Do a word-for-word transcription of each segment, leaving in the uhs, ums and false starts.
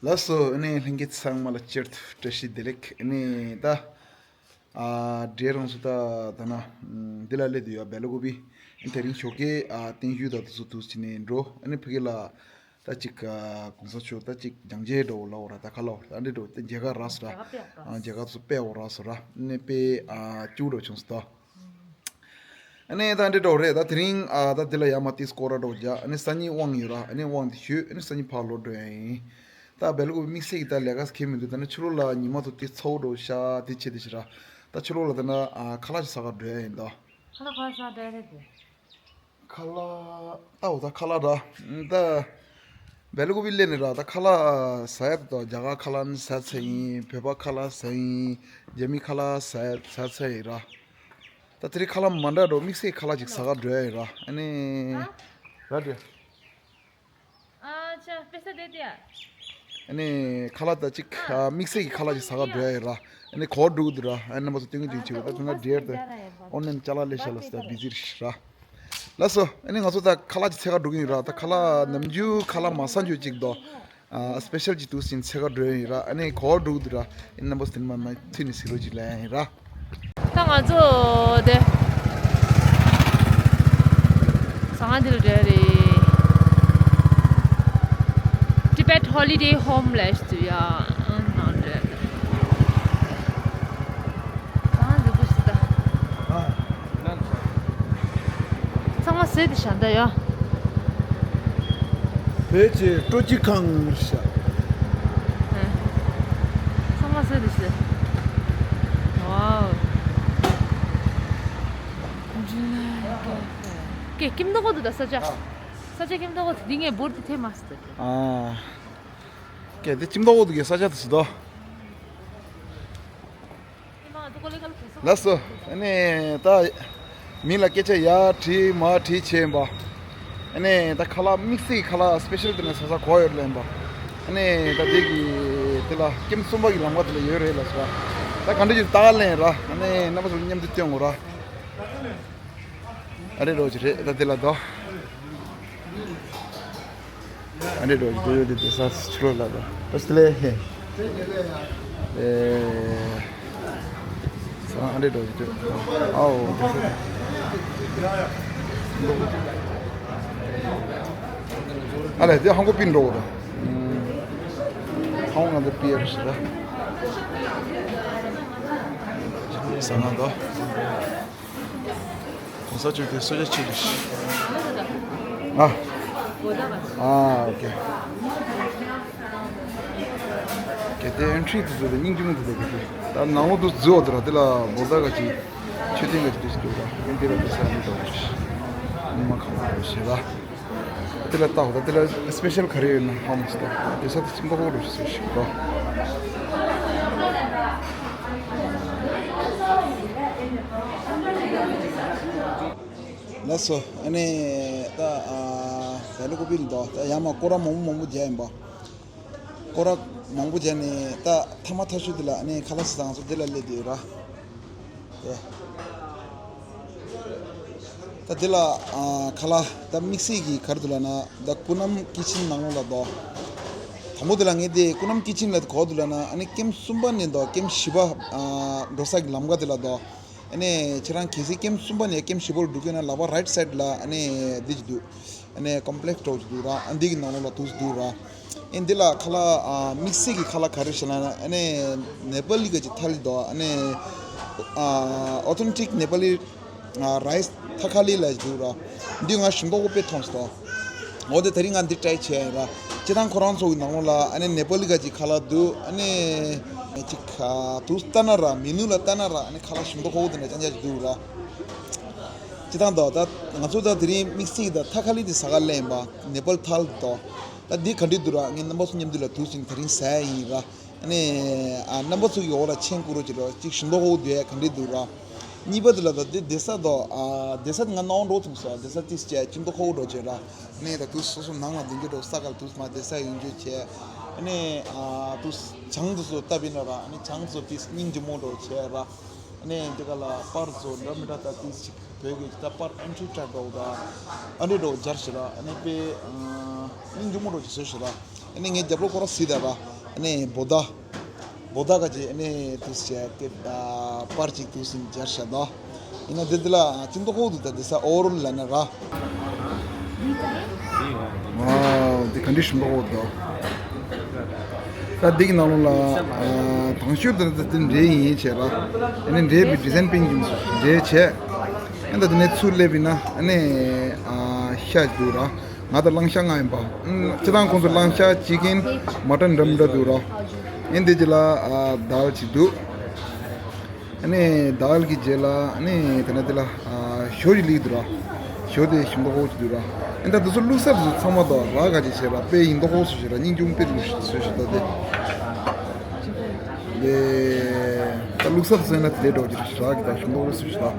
ལགས་སོ། ཨ་ནི་ལྷན་རྒྱས་ཚང་མ་ལ་སྤྱིར་དུ་བཀྲ་ཤིས་བདེ་ལེགས། ཨ་ནི་ད་ཨ་འདྲེ་རང་སུ་ད་ད་ན་ཨམ་འདི་ལ་སླེབས་དུས་ཡ་སྦེལ་ཀོབ་པི། ཨ་ནི་དེ་རིང་ཞོགས་ཀས་ཨ་བརྟན་བཞུགས་ད་དུ་སུ་དུས་ཕྱིན་ནས་འགྲོ། ཨ་ནི་ཕ་གི་ལ་ད་ཅིག་ཨ་གོང་ས་མཆོག་ད་ཅིག་སྦྱང་བྱའི་འགྲོ་ལ་འོ་ར་ད་ཁ་ལ་འོ་ར་ད་འདི་འགྲོ་ད་མཇལ་ཁ་རག་སོ་ར། མཇལ་ཁ་ཚོ་དཔེ་འོ་རག་སོ་ར། ཨ་ནི་དཔེ་ཨ་སྐྱིད་པོ་འགྲོ་བྱུང་སོ་ད། ཨ་ནི་ད་འདི་འགྲོ་རེད། ད་དེ་རིང་ཨ་ད་འདི་ལ་ཡ་མ་ཏིས་སྐོར་ར་འགྲོ་རྒྱ། ཨ་ནི་སང་ཉིན་དབང་ཡོད་ར། ཨ་ནི་དབང་དེ་ཞུས། ཨ་ནི་སང་ཉིན་ཕར་ལོག་འགྲོ་ཡ་ཡིན། ད་སྦེལ་ཀོབ་པི་དམིགས་བསལ་གྱི་ད་ལས་ཀ་ཁེལ་མི་འདུག་ད་ནི་ཕྱི་ལོགས་ལ་ཉི་མ་ཐོ་དེ་ཚ་བོ་འགྲོ་ཤག་དེ་བྱེད་དེ་ཤི་ར། ད་ཕྱི་ལོགས་ལ་ད་ན་ཨ་ཁ་ལག་ཅིག་ཟ་ག་འགྲོ་ཡ་ཡིན་ད། ཁ་ལག་ག་ཟ་འགྲོ་ཡ་རེད་དེ། ཁ་ལག་ལྟ་འོ་ད་ཁ་ལག་ར། ད་སྦེལ་ཀོབ་པི་སླེབས་ནས་ར་ད་ཁ་ལག་ཟ་ཡ་ད། རྒྱ་གར་ཁ་ལག་ནི་ཟ་ཚར་ཡིན། བོད་པ་ཁ་ལག་ཟ་ཡིན། རྒྱ་མི་ཁ་ལག་ཟ་ཡ་ཟ་ཚར་ཡིན་ར། ད་དེ་རིང་ཁ་ལག་མ་འདྲ་འགྲོ་དམིགས་བསལ་ཁ་ལག་ཅིག་ཟ་ག་འགྲོ་ཡ་ཡིན་ར། ཨ་ནི་ཨ། ར་འདྲ། ཨ་ཅག་པེ་ས་དེ་དེ་ཡ། ཨ་ནི་ཁ་ལག་ད་ཅིག་ཨ་དམིགས་བསལ་གྱི་ཁ་ལག་ཅིག་ཟ་ག་འགྲོ་ཡ་ཡིན་ར། ཨ་ནི་གོ་འགྲོ་གི་འདུག་ར། ཨ་ནི་རྣམ་པ་ཚོ་སྟོན་གི་འདུག་ཅིག་ད་ང་འདྲེར་ད་ཨོན་ལན་ཅ་ལག་ལས་ཤ་ལ་ས་ད་བི་ཟི་ར། ལགས་སོ། ཨ་ནི་ང་ཚོ་ད་ཁ་ལག་ཅིག་འཚོལ་ག་འགྲོ་གི་ཡིན་ར། ད་ཁ་ལག་ནམ་རྒྱུན་ཁ་ལག་མ་ཟ་འཇོག་ཅིག་འདུག་ཨ་སི་པེ་ཤལ་ཅིག་འདུག་ཟིན་འཚོལ་ག་འགྲོ་ཡིན་ར། ཨ་ནི་གོ་འགྲོ་གི་འདུག་ར། ཨ་ནི་རྣམ་པ་ཚོ་དེ་ནས་མ་མ་ཐུག་ནས་ཟིག་རོ་ཅིག་ལ་ཡིན་ར། ད་ང་ཚོ་དེ་ཟ་ཁང་འདི་ལ་འགྲོ་ཡ་རེད། Tibet Holiday Home ལབ་ཞིག་འདུག་ཡ། ཨ་ནང་འགྲོ་ཡ་རེད། ཚང་མ་ཟས་དེ་བཞག་འདྲ་ཡ། བོད་ཀྱི་སྤྲོ་སྐྱིད་ཁང་ཤག་ཚང་མ་ཟས་དེ་བཞག་ཝའོ། ཀེ་ཀིམ་ཏོག་གོ་དུ་ད་ས་ཆ། ས་ཆ་ཀིམ་ཏོག་གོ་དུ་འདི་ངས་འབུར་དེ་ཐེ་མ་སི་ཏེ། ཨ། ཀེ་དེ་ཀིམ་ཏོག་གོ་དུ་གི་ས་ཆ་དུ་སི་ཏོ། ལགས་སོ། ཨ་ནི་ད་མི་ལ་སྐད་ཆ་ཡར་དྲིས་མར་དྲིས་བྱས་ཡིན་པ། ཨ་ནི་ད་ཁ་ལག་དམིགས་བསལ་གྱི་ཁ་ལག་སི་པེ་ཤལ་དེ་ནས་ཟ་ས་གོ་ཡོད་ལེན་པ། ཨ་ནི་ད་དེ་གི་དེ་ལ་ཀེམ་གསུམ་པ་གི་ལམ་ཁ་དེ་ལ་ཡོད་རེད་ལ་སོ། ད་ག་འདྲ་ཅིག་ལྟ་ག་ལེན་ར། ཨ་ནི་རྣམ་པ་ཚོ་མཉམ་དུ་སྟོན་དགོས་ར། ཨ་རེ་རོ་ཅི་རེད་ད་དེ་ལ་དོ། ཨ་རེ་རོ་ཅི་དེ་ཡོད་དེ་དེ་ས་ཆུ་ལོ་ལ་དོ། ཨོ་སི་ལེ་ཧེ། ཨེ། ས་ཨ་རེ་རོ་ཅི་དེ། ཨའོ། དེ་ས། ཨ་ལེ་དེ་ཧང་གོ་པིན་རོ་དོ། ཧང་ང་དེ་པི་ཨར་ཤི་ར། ས་ན་དོ། གོང་ས་མཆོག་དེ་གསོལ་ཇ་མཆོད་དུ་ཤི། ཨ། ཨ་ཨོ་ཀེ། གལ་ཏེ་ཨེན་ཊི་རི་དུ་བཟོས་ཏེ་སྙིང་རྗེ་མོ་དུ་བཟོས་ཏེ་ད་ནང་ལོགས་དུ་བཟོས་འོ་དུ་ར་དེ་ལ་བོ་ད་ག་ཅི་མཆོད་རྟེན་ག་ཅི་དུ་ཞིག་འདུག་ར། ཨེན་དེ་ལ་དེ་ས་མི་འདུག་ར། ཉི་མ་གང་ལ་ར་ཞེས་ར། དེ་ལ་ལྟ་འོ་ད་དེ་ལ་སི་པེ་ཤལ་ག་རེ་ཡོད་ན་ཧ་མ་སི་ད་དེ་ས་དེ་ཅི་མ་གོ་རུ་ཞེས་ཞིག་ར། ལགས་སོ། ཨ་ནི་ད་ཨ་སྦེལ་ཀོབ་པི་ལ་འདུག་ད་ཡར་མར་སྐོར་ར་མང་པོ་མང་པོ་རྒྱག་ཡིན་པ། སྐོར་ར་མང་པོ་རྒྱག་ནས་ད་མཐའ་མ་མཐའ་མཇུག་དེ་ལ་ཨ་ནི་ཁ་ལག་ཟ་ས་ང་ཚོ་འདི་ལ་སླེབས་བསྡད་ཡོད་ར། ཨེ། ད་འདི་ལ་ཨ་ཁ་ལག་ད་དམིགས་བསལ་གྱི་ག་རེ་འདུག་ལབ་ན་ད་ཀུན་ནམ་ཀི་ཆན་ནང་ལོགས་ལ་འདུག་དང་པོ་དེ་ལ་ངས་དེ་ཀུན་ནམ་ཀི་ཆན་ལ་ག་རེ་འདུག་ལབ་ན་ཨ་ནི་ཀེམ་གསུམ་པ་ནས་འདུག་ཀེམ་བཞི་པ་ཨ་འགྲོ་ས་གི་ལམ་ཁ་དེ་ལ་འདུག་ཨ་ནི་ཁྱེད་རང་གལ་སྲིད་ཀེམ་གསུམ་པ་ནས་ཀེམ་བཞི་པར་འགྲོ་གི་ན་ལག་པ་རའིཊ་སའིཌ་ལ་ཨ་ནི་འདི་ཅིག་འདུག་ཨ་ནི་ཀོམ་པི་ལེགས་འདྲ་བོ་ཅིག་འདུག་ར། ཨ་འདི་གི་ནང་ལོགས་ལ་འདུག་འདུག་ར། ཨ་འདི་ལ་ཁ་ལག་ཨ་དམིགས་བསལ་གྱི་ཁ་ལག་ག་རེ་ཞེ་ན་ཨ་ནི་ནེ་པ་ལི་ག་ཅིག་ཐ་ལི་འདུག་ཨ་ནི་ཨ་ཨོ་ཐེན་ཊིག་ནེ་པ་ལི་ཨ་རའིས་ཐ་ཁ་ལི་ལ་འདུག་ར། འདི་ང་ཞིམ་པོ་དཔེ་མཐོང་སོང་། འོ་དེ་དེ་རིང་ང་འདི་ཊ་རའི་བྱས་ཡིན་ར། སྤྱིར་བཏང་ཁོ་རང་ཚོ་གི་ནང་ལོགས་ལ་ཨ་ནི་ནེ་པ་ལི་ག་ཅིག་ཁ་ལག་འདུག་ཨ་ནི་ཅིག་ཨ་དུས་ལྟ་ན་ར་མེ་ནུ་ལ་ལྟ་ན་ར་ཨ་ནི་ཁ་ལག་ཞིམ་པོ་ཁོག་དེ་འདྲ་ཅང་ཅང་ཅིག་འདུག་ར། སྤྱིར་བཏང་དོ་ད་ང་ཚོ་ད་དེ་རིང་དམིགས་བསལ་གྱི་ད་ཐ་ཁ་ལི་དེ་ཟ་ག་ལེན་པ་ནེ་པལ་ཐལ་དོ། ད་འདི་ག་འདྲ་འདུག་ར། ངས་རྣམ་པ་ཚོ་མཉམ་དུ་ལ་དུས་ཟིན་དེ་རིང་ཟ་ཡ་ཡིན་ར། ཨ་ནི་ཨ་རྣམ་པ་ཚོ་གི་འོག་ལ་མཆན་བསྐུར་རོགས་བྱེད་རོགས། གཅིག་ཞིམ་མདོག་ཁོག་འདུག་ཡ་ག་འདྲ་འདུག་ར། གཉིས་པ་དེ་ལ་ད་འདི་བསྡད་ས་དོ་ཨ་བསྡད་ས་དེ་ང་སྣང་བ་འགྲོ་ཐུབ་སོང་། བསྡད་ས་ཏིས་བྱས་ཅིམ་མདོག་ཁོག་འགྲོ་བྱེད་ར། ཨ་ནི་ད་དུས་སོ་སོ་ནང་ལ་བསྡད་རྒྱུ་འགྲོ་ས་ག་ལ་དུས་མ་བསྡད་ས་ཡོང་རྒྱུ་བྱས། ཨ་ནི་ཨ་དུས་བྱང་དུ་སོ་ལྟ་བིན་ར། ཨ་ནི་བྱང་སོ་ཏིས་སྙིང་རྗེ་མོ་འགྲོ་བྱས་ར། ཨ་ནི་འདི་ག་ལ་པར་ཚོ་འདྲ་མི་འདྲ་ད་ཏིས་ཅིག་བོད་ཀྱི་ད་པར་ཨེན་ཊི་ཊྲེག་འགྲོ་ད་ཨ་འདྲ་འགྲོ་སྦྱར་ཞེ་ར། ཨ་ནི་པེ་ཨ་སྙིང་རྗེ་མོ་འགྲོ་ཅིག་བཟོས་ཞེ་ར། ཨ་ནི་ངའི་རྒྱབ་ལོགས་ཁོ་ར་སི་ད་ར། ཨ་ནི་བོ་ད། བོ་ད་ག་ཅི་ཨ་ནི་དུས་བྱས་ཏེ་པར་ཅིག་དུས་སིན་སྦྱར་བྱ་དོ། ཡིན་ན་དེ་དེ་ལ་ཅི་མདོག་ཁོག་ཏུ་ད་དེ་ས་ཨོ་རོལ་ལ་ན་ར། ཝའོ། དེ་ག་འདྲ་ཞིམ་པོ་འོ་དོ། ད་འདི་གི་ནང་ལོགས་ལ་དང་ཤོས་དེ་དེ་འབྲས་ཡིན་བྱས་ར། ཨ་ནི་འབྲས་པའི་ཌི་ཟན་པིང་ཡིན་འབྲས་བྱས། ཨ་ད་དེ་ནས་ཚུར་སླེབས་ཡིན་ན་ཨ་ནི་ཤ་འདུག་ར། ང་ད་གླང་ཤ་ང་ཡིན་པ། ཨ་སྤྱི་བཏང་ཁོང་ཚོ་གླང་ཤ་ཅི་ཀིན་མ་ཊན་འདྲ་མི་འདྲ་འདུག་ར། ཨ་འདི་རྗེས་ལ་ཨ་དཱལ་ཅིག་འདུག་ཨ་ནི་དཱལ་གྱི་རྗེས་ལ་ཨ་ནི་དེ་ན་དེ་ལ་ཨ་ཞོ་ཅིག་ལིག་འདུག་ར། ཞོ་དེ་ཞིམ་པོ་ཧོ་ཅིག་འདུག་ར། ཨ་ད་དེ་ཚོ་བླུགས་ས་དེ་ཚོ་ཚང་མ་དང་ར་ག་ཅིག་བྱས་ར། དཔེ་ཡིན་མདོག་ཧོ་སུ་ཞིག་ར། སྙིང་རྗེ་དཔེ་བླུགས་སུ་ཞིག་ད་དེ། དེ་ད་བླུགས་ས་དེ་ཚོ་ཡིན་ན་དེ་འདྲ་འགྲོ་གི་ར། གི་ད་ཞིམ་མདོག་ཧོ་སུ་ཞིག་ད།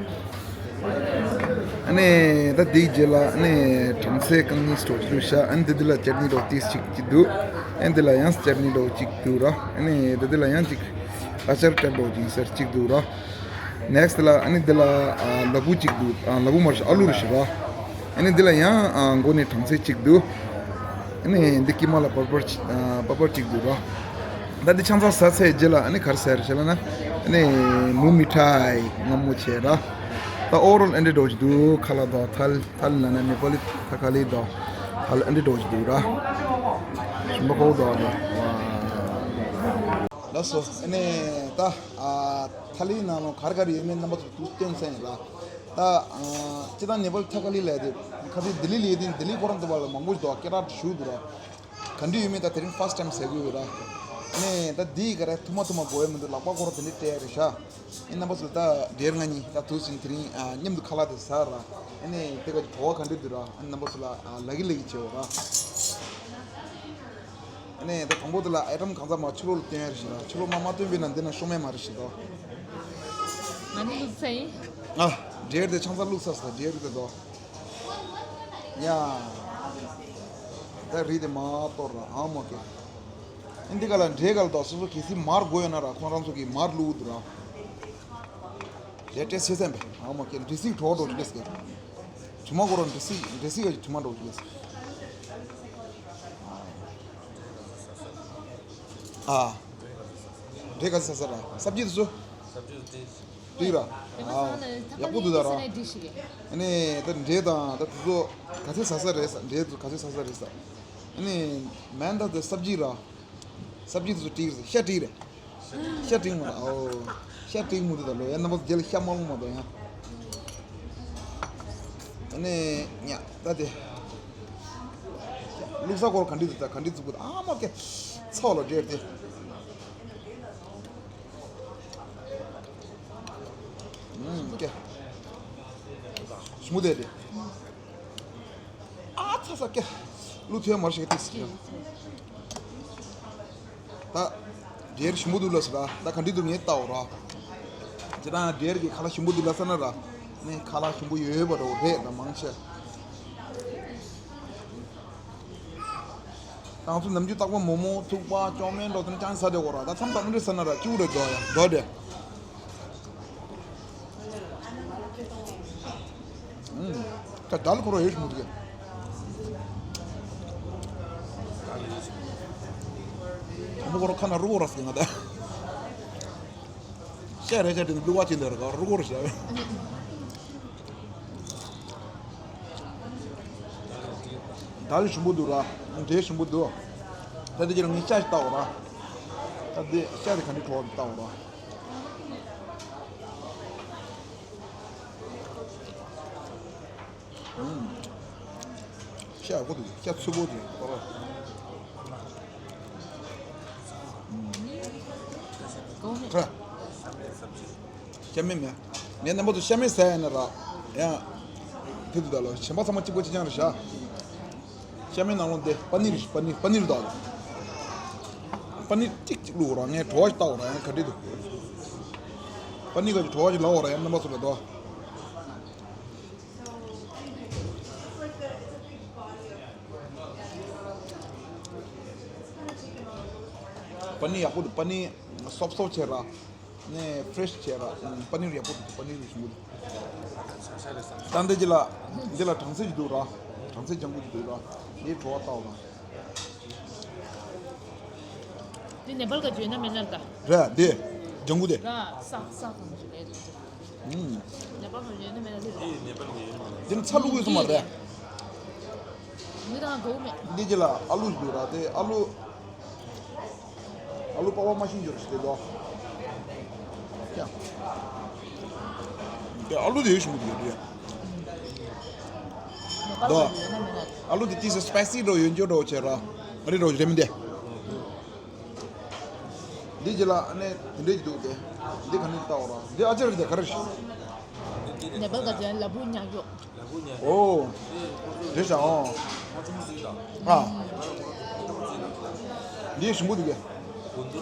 ཨ་ནི་ད་དེའི་རྗེས་ལ་ཨ་ནི་གྲང་ཚལ་རྐང་གཉིས་སྤྲོ་ཅི་ལུ་ཤ། ཨ་ནི་དེ་དེ་ལ་ཅར་ནི་འདྲ་ཏིས་ཅིག་ཅིག་འདུག་ཨ་ནི་དེ་ལ་ཡང་ཅར་ནི་འདྲ་ཅིག་འདུག་ར། ཨ་ནི་དེ་དེ་ལ་ཡང་ཅིག་ཨ་ཅར་ཅར་འདྲ་ཅིག་སར་ཅིག་འདུག་ར། ནེགསི་ལ་ཨ་ནི་དེ་ལ་ཨ་ལ་ཕུག་ཅིག་འདུག་ཨ་ལ་ཕུག་མར་ཨ་ལུ་རུ་ཤི་ར། ཨ་ནི་དེ་ལ་ཡང་ཨ་མགོ་ནས་གྲང་ཚལ་ཅིག་འདུག་ཨ་ནི་འདི་ཀི་མ་ལ་པར་པར་ཅིག་ཨ་པར་པར་ཅིག་འདུག་ར། ད་འདི་ཆང་ཚ་ཟ་ཚེ་རྗེས་ལ་ཨ་ནི་གར་ཟེར་ཤེ་ལ་ན། ཨ་ནི་མུ་མི་ཁྲའི་མངར་མོ་བྱས་ར། ད་ཨོ་རོལ་ཨ་འདྲ་འགྲོ་གི་འདུག་ཁ་ལག་དང་ཐལ་ཐལ་ན་ན་ནེ་པ་ལི་ཐ་ཁ་ལི་དང་ཐལ་ཨ་འདྲ་འགྲོ་གི་འདུག་ར། ཞིམ་པོ་ཧོ་དང་ར། ལགས་སོ། ཨ་ནི་ད་ཨ་ཐ་ལི་ནང་ལོ་གར་གར་ཡོད་མེད་རྣམ་པ་ཚོ་དུ་སྟོན་ས་ཡིན་ར། ད་ཨ་སྤྱི་བཏང་ནེ་པ་ལི་ཐ་ཁ་ལི་ལ་དེ་ཁ་ཚིག་ལྡི་ལི་ལི་དེ་ལྡི་ལི་ཁོ་རང་དུ་བ་ལ་མང་པོ་ཞིག་འདུག་སྐད་གྲགས་ཞུ་འདུག་ར། ག་འདྲ་ཡོད་མེད་ད་དེ་རིང་ཕར་སི་ཊའིམ་ཟེར་གི་ཡོད་ར། ནས་ད་འདི་ག་རེ་ཐུ་མ་ཐུ་མ་དགོས་ཡ་མི་འདུག་ལག་པ་སྐོར་དེ་འདྲ་སྤྲད་རེད་ཤག་ཨེ་རྣམ་པ་ཚོ་ད་འབྲེལ་ང་གཉིས་ད་དུས་ཟིན་དེ་རིང་ཨ་མཉམ་དུ་ཁ་ལག་དེ་ཟ་ར། ཨ་ནས་དེ་ག་གི་བྲོ་བ་ག་འདྲ་འདུག་ར། ཨེ་རྣམ་པ་ཚོ་ལ་ཨ་ལ་གི་ལ་གི་བྱེད་འོ་ར། ཨ་ནས་ད་དང་པོ་དེ་ལ་ཨེ་ཊམ་གང་ཙམ་མ་ཕྱི་ལོགས་ལ་སྟོན་ཡ་རེད་ཤག་ར། ཕྱི་ལོགས་མ་མ་སྟོན་པས་ན་འདི་ན་ཤོང་མེད་མ་རེད་ཤག་དོ། ང་ནི་ལུག་ཚ་ཡིན། ཨ་འབྲེལ་དེ་ཆང་ཚ་བླུགས་ས་ས་འབྲེལ་དེ་དོ། ཡ། ད་རི་དེ་མ་གཏོར་ར་ཨ་མོ་ཀེ། ཨིན་དི་ག་ལ་འདྲེ་ག་ལ་དོ་སོ་སོ་གལ་སྲིད་མར་དགོས་ཡོད་ན་ར་ཁོང་རང་ཚོ་གིས་མར་བླུགས་འདུག་ར། རེ་ཏྲེ་སེ་སེམས་པས་ཨ་མོ་ཀེ་འདྲེ་སིག་གྲོགས་འགྲོ་ཅི་ལེས་ཀེ། དྲི་མ་གོ་ར་འདྲེ་སིག་འདྲེ་སིག་ག་ཅི་དྲི་མ་འགྲོ་ཅི་ལེས། ཨ། འདྲེ་ག་ཚོད་ཟ་ས་ར་སབ་ཇི་དེ་ཚོ། དུས་ར། ཨ། ཡག་པོ་འདུག་ད་ར། ཨ་ནི་ད་འདྲེ་དང་ད་དེ་ཚོ་ག་ཚོད་ཟ་ས་རེད་ས། འདྲེ་ཚོ་ག་ཚོད་ཟ་ས་རེད་ས། ཨ་ནི་མན་ད་དེ་སབ་ཇི་ར། སབ་ཇི་དེ་ཚོ་བྲིས་རེད། ཤ་བྲིས་རེད། ཤ་བྲིས་མ་ར་ཨོ། ཤ་བྲིས་མུ་དུ་ད་ལོ་ཡ་རྣམ་པ་ཚོ་རྒྱལ་ཤ་མ་ལོང་མ་དང་ཡ། ཨ་ནི་ཉ་ད་དེ། བླུགས་ས་སྐོར་ག་འདྲི་འདུག་ད་ག་འདྲི་འཛུགས་དགོས་ཨ་མ་ཀེ། ཚོགས་ལ་འབྲེལ་ཏེ། ཨུམ་ཀེ། ཞི་མོ་དེ་དེ། ཨ་ཚ་ཚ་ཀེ། བླུགས་ཐུབ་མ་རེད་ཤེས་ཏིས་ཀེ། ད། འབྲེལ་ཞི་མོ་འདུག་ལ་ཟེར་ད་ད་ག་འདྲི་འདུག་ངས་ལྟ་འོ་ར། ཇི་ལྟར་འབྲེལ་གྱི་ཁ་ལག་ཞིམ་པོ་འདུག་ལ་ཟེར་ན་ར། ནས་ཁ་ལག་ཞིམ་པོ་ཡོད་པ་འགྲོ་རེད་ད་མང་ཆེ། ང་ཚོ་ནམ་རྒྱུན་རྟག་པར་མོག་མོག་ཐུག་པ་ཅོག་མེན་འགྲོ་དེ་ནི་ཅང་ཟ་དེ་འོ་ར་ད་མཚམས་དང་མི་འདྲ་ཟེར་ན་ར་ཅིའུ་རེད་འགྲོ་ཡ་འགྲོ་དེ། ད་ལ་ཁོ་ར་ཡོད་ཞིག་མི་འདུག་གས། དང་པོ་ཁོ་ར་ཁ་ན་རུ་གོ་ར་སི་ང་ད། ཤ་རེ་ཤ་དེ་ནི་བླུག་པ་ཅིག་འདི་ར་ག་རུ་གོ་ར་ཤ། ད་ལ་ཞིམ་པོ་འདུག་ར། འདྲེ་ཞིམ་པོ་འདུག་ད་དེ་ཅི་ར་ངས་ཤ་ཞིག་བཏགས་འོ་ར། ད་དེ་ཤ་དེ་ག་འདྲི་བྲོ་བ་བཏགས་འོ་ར། ཤ་ཡག་པོ་འདུག་ཤ་ཚོས་པོ་འདུག་ཁ། ཤ་མེད་མེད། ངས་རྣམ་པ་ཚོ་ཤ་མེད་ཟ་ཡ་ན་ར། ཡང་། དེ་འདུག་ད་ལོ་གཞན་པ་ཚང་མ་གཅིག་པ་གཅིག་རྐྱང་རེད་ཤག་ཤ་མེད་ནང་ལོགས་འདི་པ་ནིར་པ་ནིར་པ་ནིར་དང་། པ་ནིར་གཅིག་གཅིག་བླུགས་འོ་ར། ངས་བྲོ་བ་ཞིག་བཏགས་འོ་ར། ཡང་ག་འདྲི་འདུག་པ་ནིར་ག་ཅིག་བྲོ་བ་ཞིག་ལབ་འོ་ར། ཡང་རྣམ་པ་ཚོ་ལ་དོ། པ་ནིར་ཡག་པོ་འདུག་པ་ནིར་སོབ་སོབ་བྱས་ར། ནས་ཕྲེ་ཤི་བྱས་ར། པ་ནིར་ཡག་པོ་འདུག་པ་ནིར་ཞིམ་པོ་འདུག་ད་འདི་ཅི་ལ། འདི་ལ་གྲང་ཚལ་ཅིག་འདུག་ར། གྲང་ཚལ་ལྗང་གུ་ཅིག་འདུག་ར། འདི་བྲོ་བ་བཏགས་འོ་ར། ནེ་པཱལ་ག་བརྗོད་ན་མེད་ན་ད། རེད་དེ། ལྗང་གུ་དེ། ར་ས་ས་གང་བརྗོད་རེད། ཨུམ། ནེ་པཱལ་ག་བརྗོད་ན་མེད་ན་དེ་རེད། འདི་ནི་ཚ་ལུག་གི་སོ་མ་རེད། མི་དང་གོ་མེད། འདི་ཅི་ལ་ཨ་ལུ་ཞིག་འདུག་ར་དེ་ཨ་ལུ། ཨ་ལུ་པ་བ་མ་ཤིང་འགྱུར་ཞིག་དེ་དོ། ཀྱང་། དེ་ཨ་ལུ་དེ་ཡོད་ཞིག་མི་འདུག་ཡོད་དེ། ནེ་པཱལ་དོ། ག་བརྗོད་ན་མེད་ན་དེ། ཨ་ལུ་དེ་ཏི་སེ་སི་པའི་སི་འགྲོ་ཡོད་འགྱུར་འགྲོ་བྱས་ར། ཨ་རི་འགྲོ་རེད་མི་འདི། འདི་རྗེས་ལ་ཨ་ནེ་དེ་འདྲས་ཀྱི་འདུག་སྟེ། འདི་ག་ནས་ལྟ་འོ་ར། འདི་ཨ་ཅར་དེ་ག་རེ་ཞིག་ནེ་པཱལ་ག་ཅན་ལ་བུ་ཉག་གཡོག་ཨོ། རེད་ཤག་ཨོ། ཨ། འདི་ཞིམ་པོ་འདུག་གས།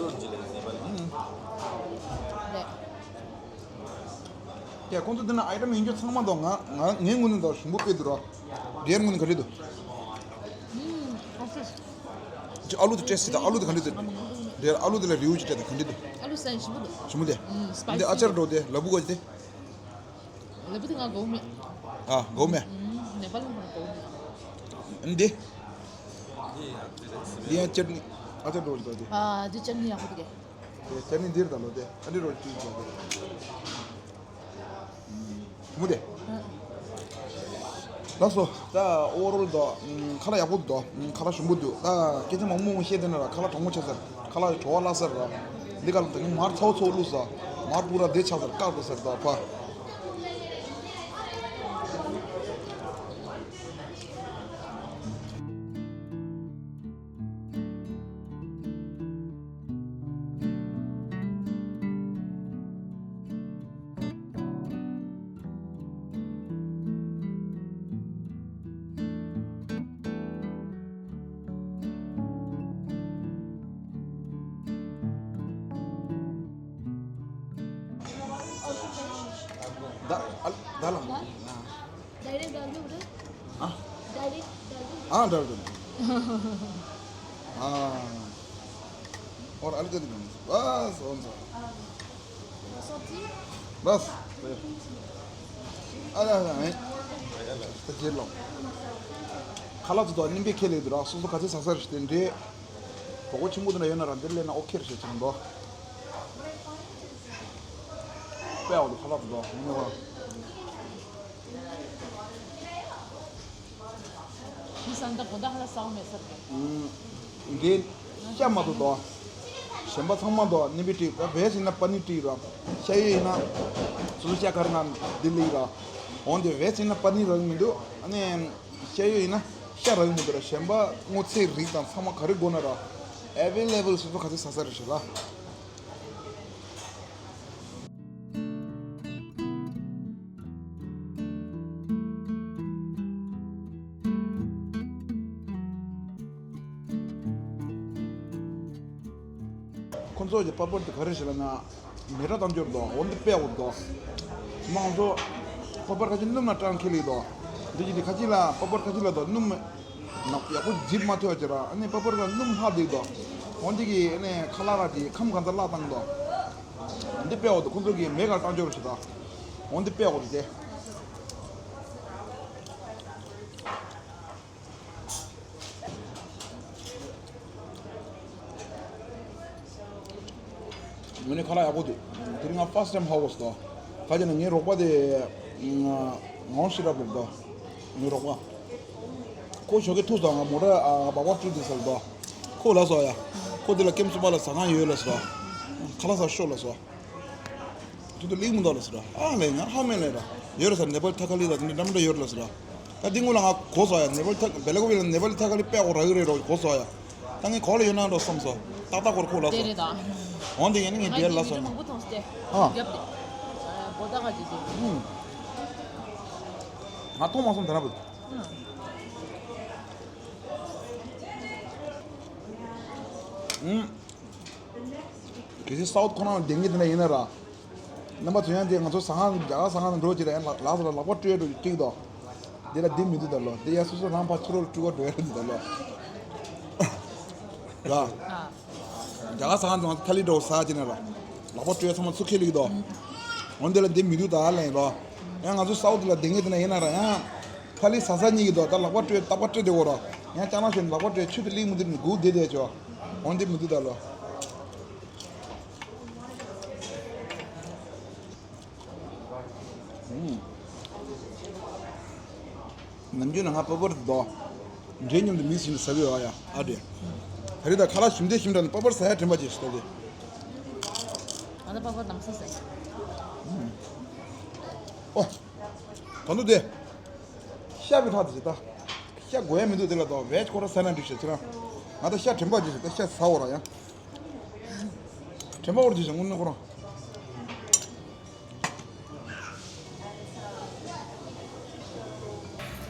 རེད། ཀྱེ་ཁོང་ཚོ་འདི་ན་ཨའི་ཊམ་ཡིན་རྒྱུ་ཚང་མ་འདུག་ང་ང་ངའི་ངོས་ནས་འདུག་ཞིམ་པོ་དཔེ་འདུག་ར། རྒྱའི་ངོས་ནས་ག་འདྲས་འདུག་ཨ་ལུ་དེ་ཏྲེ་སི་དང་ཨ་ལུ་དེ་ག་འདྲས་འདུག་རྒྱའི་ཨ་ལུ་དེ་ལ་རིའུ་ཅིག་སྤྲད་དང་ག་འདྲས་འདུག་ཨ་ལུ་སན་ཞིམ་པོ་འདུག་ཞིམ་པོ་དེ། ཨུམ། སི་པའི་སི། འདི་ཨ་ཅར་འགྲོ་དེ་ལ་བུ་གོ་དེ། ལ་བུ་དེ་ང་གོ་མེད། ཨ་གོ་མེད། ཨུམ། ནེ་པཱལ་ལ་ང་གོ་མེད། འདི། འདི་ཡང་ཅར་ནི་ཨ་ཅར་འགྲོ་དེ་དེ། ཨ་འདི་ཅར་ནི་ཡག་པོ་འདུག་གས། དེ་ཅར་ནི་འདིར་དང་ལོ་དེ་ཨ་འདི་རོ་ཅིག་དང་དེ། མུ་དེ། ལགས་སོ། ད་ཨོ་བར་ཨོལ་དོ། ཁ་ལག་ཡག་པོ་འདུག་ཁ་ལག་ཞིམ་པོ་འདུག་ད་སྐད་ཆ་མང་པོ་མང་པོ་བཤད་དེ་ན་ར་ཁ་ལག་གྲང་མོ་ཆགས་ཚར། ཁ་ལག་བྲོ་བ་བརླག་ཚར་ར། འདི་ག་ལ་ད་ངས་མར་ཚ་བོ་ཚ་བོ་བླུགས་ས། མར་པུ་ར་དེ་ཆགས་ཚར་བཀག་འགྲོ་ཚར་ད་ཕ། ད་ཨ་ད་ལ། ད། ཌའི་རེག་ཌར་ལུག་རེད། ཨ། ཌའི་རེག་ཌར་ལུག་ཨ་ཌར་ལུག་ཨ། और अलग अलग बस बस ཨ་ལ་ལ་ཨེ། ད་རྗེས་ལོ། ཁ་ལག་ཚོ་དང་ནིམ་པའི་ཁེ་ལེ་དུ་ར་སོ་སོ་ག་ཚོད་ཟ་ས་རེད་དེ་འདྲའི། གྲོགས་པོ་ཆེན་པོ་དེ་འདྲ་ཡོད་ན་ར་འདིར་སླེབས་ན་ཨོ་ཁེ་རེད་ཟེར་གྱི་མི་འདུག་དཔེ་ཡག་འདུག་ཁ་ལག་དེ་འདུག་ཡིན་ནའང་། མི་སང་ད་གོ་ད་ཧ་ལ་སང་མེད་ས་རེད། འདི་ཤ་མ་གཏོགས་དོ། གཞན་པ་ཚང་མ་དོ་ནི་བི་ཏྲིག་ད་བེ་སི་ཡིན་ན་པ་ནི་ཏྲིག་ར། ཤ་ཡོད་ཡིན་ན་སོ་སོ་ཤ་ག་རེ་ན་འདི་ལིག་ར། འོན་ཏེ་བེ་སི་ཡིན་ན་པ་ནི་རག་མི་འདུག་ཨ་ནི་ཤ་ཡོད་ཡིན་ན་ཤ་རག་མི་འདུག་ར། གཞན་པ་སྔོ་ཚལ་རིགས་དང་ཚང་མ་ག་རེ་དགོས་ན་ར། ཨེ་ཝེ་ལེ་བལ་སོ་སོ་ག་ཚོད་ཟ་ས་རེད་ཤག་ལ། ཁོ་ཚོ་གི་པ་པར་དེ་ག་རེ་ཞིག་ལབ་ན། མེ་སྲེག་བཏང་རྒྱུ་རེད་དོ། འོ་འདི་དཔེ་ཡག་པོ་རེད་དོ། མ་ང་ཚོ་པ་པར་ཁ་ཅིག་སྣུམ་ལ་སྲེག་ཁེལ་ལེ་དོ། འདི་གི་འདི་ཁ་ཅིག་ལ་པ་པར་ཁ་ཅིག་ལ་དོ་སྣུམ་ནག་ཡག་པོ་འཇིབ་མ་ཐུབ་ཅིག་ར། ཨ་ནི་པ་པར་ཁ་སྣུམ་ལྷག་འདུག་དོ། འོ་འདི་གི་ཨ་ནི་ཁ་ལག་ར་དེ་ཁམ་གང་ཚ་བརླག་བཏང་དོ། འདི་དཔེ་ཡག་པོ་འདུག་ཁོ་ཚོ་གི་མེ་ག་སྲེག་རྒྱུ་རེད་ཤག་དོ། འོ་འདི་དཔེ་ཡག་པོ་རེད་དེ། ངོ་ནས་ཁ་ལག་ཡག་པོ་འདུག་དེ་རིང་ང་first time ཧ་གོ་སོང་། ད་ཅི་ན་ངའི་རོགས་པ་དེ་ངའོ་ཤི་རབ་རེད་དོ། ངའི་རོགས་པ། ཁོ་ཞོགས་ཀས་ཐུག་སོང་། ང་མོ་ཊ་ཨ་སྦག་སྦག་བཀྲུས་དེ་ཟེར་དོ། ཁོ་ལ་སོ་ཡ། ཁོ་དེ་ལ་ཀེམ་སུ་པ་ལ་ཟ་ཁང་ཡོད་ལ་སོ། ཁ་ལག་ཟ་ཤོག་ལ་སོ། ཁྱོད་ཚོ་ལིག་མི་འདུག་ལ་ཟེར། ཨ་ལས་ང་ཧ་མེད་ལས་ར། ཡོད་རེད་ཟེར། ནེ་པལ་ཐ་ཁ་ལི་ལ་དེ་འདྲ་འདྲ་མི་འདྲ་ཡོད་རེད་ལ་ཟེར། ད་འདི་སྔོན་ལ་ང་གོ་སོང་ཡ། ནེ་པལ་ཐ་བེ་ལ་ཀོ་བི་ལ་ནེ་པལ་ཐ་ཁ་ལི་དཔེ་ཡག་པོ་རག་གི་རེད་རོ་གོ་སོང་ཡ། ད་ངས་གོ་ལ་ཡོད་ན་འགྲོ་བསམ་སོང་། ཏག་ཏག་གོ་ར་ཁོ་ལ་དེ་སོང་། རེད་ད། འོན་ཏེ་ཡིན་ན་ངས་ང་རྒྱལ་ལ་དེ་སོང་ན། མང་པོ་མཐོང་སྟེ། ཨ། རྒྱབ་དེ། བོ་ད་ག་ཅི་དེ། ཨུམ། ང་མཐོང་མ་སོང་ད་ན་བུ། ཨུམ། ཨུམ། གལ་སྲིད་སའུ་ཐི་ཁོ་རང་ལ་བསྡད་མཁན་དེ་འདྲ་ཡིན་ན་ར། རྣམ་པ་ཚོ་ཡང་དེ་ང་ཚོ་ཟ་ཁང་རྒྱ་གར་ཟ་ཁང་དུ་འགྲོ་ཅིག་ལ་ཡང་ལག་ལག་ཟ་ལ་ལག་པ་སྤྲོད་འགྲོ་ཅིག་ཅིག་དོ། དེ་ལ་བསྡད་མི་འདུག་ད་ལོ། དེ་ཡང་སོ་སོ་རང་ཕར་ཕྱི་རོལ་སྤྲུལ་སྐར་འགྲོ་ཡ་རེད་འདུག་ད་ལོ། ར། རྒྱ་གར་ཟ་ཁང་དུ་ང་ཚོ་ཐ་ལི་འགྲོ་ཟ་ཅིག་ན་ར། ལག་པ་སྤྲོད་ཚང་མ་ཚུར་ཁྱེར་ལེགས་དོ། འོན་དེ་ལ་བསྡད་མི་འདུག་ད་ལན་རོ། ཡང་ང་ཚོ་སའུ་ཐི་ལ་བསྡད་མཁན་དེ་ན་ཡིན་ན་ར་ཡང་། ཐ་ལི་ཟ་ས་གཉིས་ཀྱི་དོ་ད་ལག་པ་སྤྲོད་ལྟག་པ་སྤྲོད་དེ་འོ་ར། ཡང་ལྕང་ན་ཞོན་ལག་པ་སྤྲོད་ཆུ་དེ་ལེགས་མི་འདུག་ནི་སྒུག་བསྡད་བསྡད་ཆོ། འོན་དེ་མི་འདུག་ད་ལོ། ནམ་རྒྱུན་ན་ང་པ་པར་དོ། འདྲེ་མཉམ་དུ་མིག་ཟིན་ཟ་གི་ཡོད་ཨ་ཡ་ཨ་འདྲེ། ད་རེས་ད་ཁ་ལག་ཞིམ་འདྲེ་ཞིམ་འདྲ་ནི་པ་པར་ཟ་ཡ་དྲན་པ་ཅིག་ཞིག་ད་དེ། ང་ད་པ་པར་དམ་ས་ཟ་ཡ། ཨོ། གང་འདུག་དེ། ཤ་བི་ཁྲག་དེ་ཞིག་ད། ཤ་དགོས་ཡ་མི་འདུག་དེ་ལ་ད་བེ་ཁོ་ར་ཟ་ན་འགྲིག་ཤག་ཁྱེད་རང་། ང་ད་ཤ་དྲན་པ་ཅིག་ཞིག་ད་ཤ་ཟ་འོ་ར་ཡ། དྲན་པ་འོར་ཅིག་ཞིག་དངོས་གནས་ཁོ་རང་།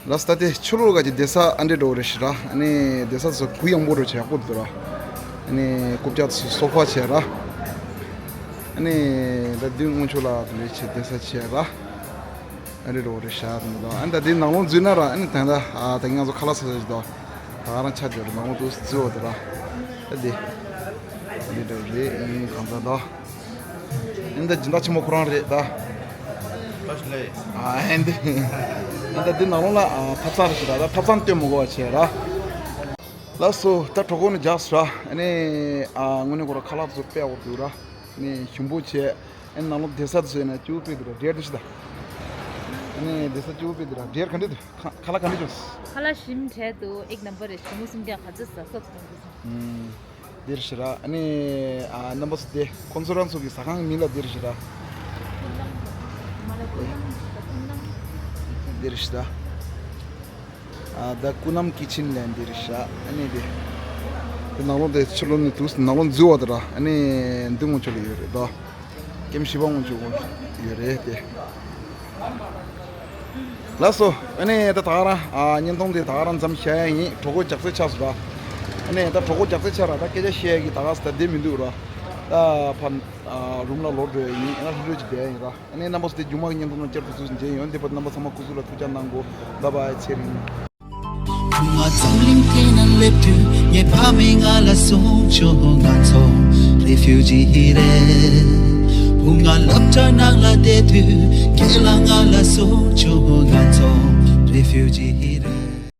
ལགས་ད་ལྟའི་ཕྱི་ལོགས་ག་གི་བསྡད་ས་ཨ་འདྲེ་འགྲོ་རེད་ཤི་ར། ཨ་ནི་བསྡད་ས་ཚོ་གུ་ཡངས་པོ་རུ་བྱས་ཡག་པོ་འདུག་ར། ཨ་ནི་རྐུབ་བཀྱག་ཚོ་སོ་ཕ་བྱས་ར། ཨ་ནི་ད་མདུན་སྔོན་ཕྱོགས་ལ་དེ་འདྲ་བྱས་བསྡད་ས་བྱས་ར། ཨ་འདྲེ་འགྲོ་རེད་ཤ་དེ་འདུག་ཨ་ནི་ད་དེ་ནང་ལོགས་འཛུལ་ན་ར་ཨ་ནི་ད་ད་ཨ་ད་ང་ཚོ་ཁ་ལག་ཟ་ས་ཞིག་འདུག་ད་རང་ཆ་དེ་རུ་ནང་ལོགས་འདུག་འཛུལ་བ་དེ་ར། ད་དེ་འདི་འདྲ་རེད་ཨིན་གང་ཟག་ད། ཨིན་ད་སྦྱིན་བདག་ཆེན་མོ་ཁོ་རང་རེད་ད། བཀྲ་ཤིས་བདེ་ལེགས། ཨ་ཨིན་ད། ཨིན་ད་འདི་ནང་ལོགས་ལ་ཨ་ཐབ་ཚང་རེད་ཤག་ད་ད་ཐབ་ཚང་སྟོན་མི་དགོས་པ་བྱས་ར། ལགས་སོ་ད་གྲོད་ཁོག་ནི་རྒྱགས་སོ་ར། ཨ་ནི་ཨ་དངོས་གནས་ཁོ་ར་ཁ་ལག་ཚོ་དཔེ་ཡག་པོ་འདུག་ར། ཨ་ནི་ཞིམ་པོ་བྱས། ཨ་ནི་ནང་ལོགས་བསྡད་ས་དེ་ཚོ་ཡིན་ན་སྐྱིད་པོ་དཔེ་འདུག་ར་འབྲས་འདུག་ཤི་ད། ཨ་ནི་བསྡད་ས་སྐྱིད་པོ་དཔེ་འདུག་ར་འབྲས་ག་འདྲ་འདུག་ཁ་ཁ་ལག་ག་འདྲ་བྱུང་། ཁ་ལག་ཞིམ་དྲགས་འདུག་ཨེག་ནམ་བར་རེད། ཞོགས་པ་སུམ་བརྒྱ་ག་ཚོད་ཟ་ས་ཐོན་འདུག་ཨུམ། འདིར་ཞི་ར་ཨ་ནི་ཨ་རྣམ་པ་ཚོ་དེ་ཁོང་ཚོ་རང་ཚོ་གི་ཟ་ཁང་གི་མིང་ལ་འདིར་ཞི་ར། འདིར་ཞི་ར། ཨ་ད་ཀུ་ནམ་ཀི་ཆིན་ལན་འདིར་ཞི་ར་ཨ་ནི་དེ། དེ་ནང་ལོགས་དེ་ཕྱི་ལོགས་ནས་དུས་ནང་ལོགས་འཛུལ་བ་དེ་ར་ཨ་ནི་འདི་ངོ་ཆོ་ལ་ཡོད་རེད་དོ། ཀེམ་བཞི་པ་སྔོན་འཇུག་ཡོད་རེད་དེ། ལགས་སོ། ཨ་ནི་ད་ད་ག་རང་ཨ་བརྙན་ཐུང་དེ་ད་ག་རང་མཚམས་བཞག་ཡ་ཡིན། གྲོད་ཁོག་རྒྱགས་ཚད་ཆགས་སོང་ར། ཨ་ནི་ད་གྲོད་ཁོག་རྒྱགས་ཚད་ཆགས་ར་ད་སྐད་ཆ་བཤད་ཡ་གི་ད་ག་ས་ད་བསྡད་མི་འདུག་ར། ད་ཕ་ཨ་རུམ་ལ་ལོག་འགྲོ་ཡ་ཡིན། ཨ་ལྷོད་ལྷོད་ཅིག་བསྡད་ཡ་ཡིན་ར། ཨ་ནི་རྣམ་པ་ཚོ་དེ་མཇུག་མ་གི་བརྙན་ཐུང་ནང་བསྐྱར་དུ་ཚུར་མཇལ་ཡོང་། དེ་བར་རྣམ་པ་ཚང་མ་སྐུ་གཟུགས་ལ་ཐུགས་ཅག་གནང་དགོས། བཱའི་བཱའི། ཚེ་རིང་། བུ་ང་འཛམ་གླིང་སྟེང་ན་སླེབས་དུས་ངའི་ཕ་མས་ང་ལ་གསུངས་བྱུང་། ང་ཚོ་རེ་ཕིའུ་ཇི་རེད། བུ་ང་སློབ་གྲྭ་ནང་ལ་བསྡད་དུས་རྒན་ལགས་ང་ལ་གསུངས་བྱུང་། ང་ཚོ་རེ་ཕིའུ་ཇི་རེད།